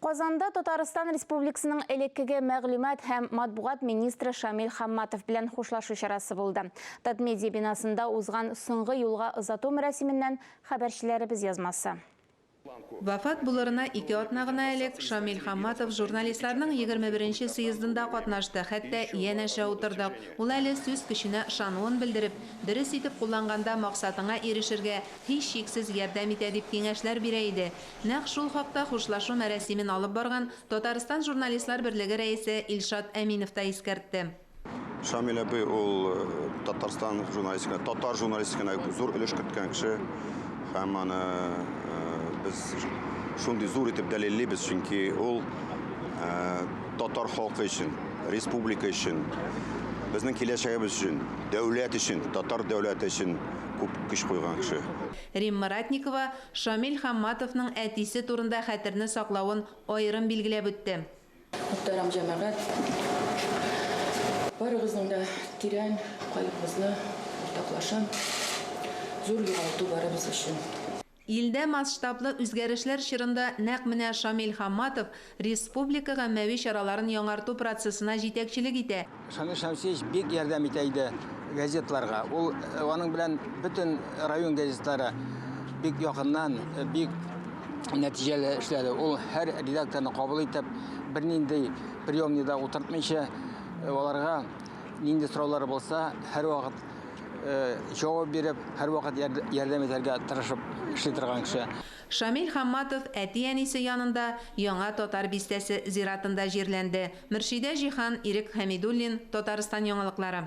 Казанда Татарстан Республикасының элеккеге мәгълүмат һәм матбугат министры Шамил Хамматов белән хушлашу чарасы булды. Татмедиа бинасында узган соңгы юлга озату мәрасименнән хәбәрчеләребез язмасы. Вафат булырына ике атна гына элек Шамил Хамматов журналистларның 21 нче съездында катнашты, хәтта янәшә утырдык. Ул әле сүз көченә ышануын белдереп, дөрес итеп кулланганда максатыңа ирешергә һичшиксез ярдәм итә дип киңәшләр бирә иде. Нәкъ шул хакта хушлашу мәрасимен алып барган Татарстан Журналистлар берлеге рәисе Илшат Әминов та искәртте. Шамил абый ул Татарстан журналистикасына, татар журналистикасына зур өлеш керткән кеше һәм аны без шундый зур итеп дәлиллибез, чөнки ул татар халкы өчен, республика өчен, безнең киләчәгебез өчен, дәүләт өчен, татар дәүләте өчен күп көч куйган кеше. Римма Ратникова Шамил Хамматовның әтисе турында хәтерне саклавын аерым билгеләп үтте. Мөхтәрәм җәмәгать, барыгызның да тирән кайгыбызны уртаклашам. Зур югалту барыбыз өчен. Илдә масштаблы үзгәрешләр чорында нәкъ менә Шамил Хамматов республика гаммәви чараларын яңарту процессына җитәкчелек итә. Шамил Шәмсиевич бик ярдәм итә иде газетларга. Ул аның белән бөтен район газетлары бик якыннан, бик нәтиҗәле эшләде. Ул һәр редакторны кабул итеп, бернинди приемныйда утыртмыйча, аларга нинди сораулары булса, һәрвакыт җавап биреп, һәрвакыт ярдәм итәргә тырышып эшли торган кеше. Шамил Хамматов әти-әнисе янында Яңа Татар бистәсе зиратында җирләнде. Мөршидә Җиһан, Ирек Хәмидуллин, Татарстан яңалыклары.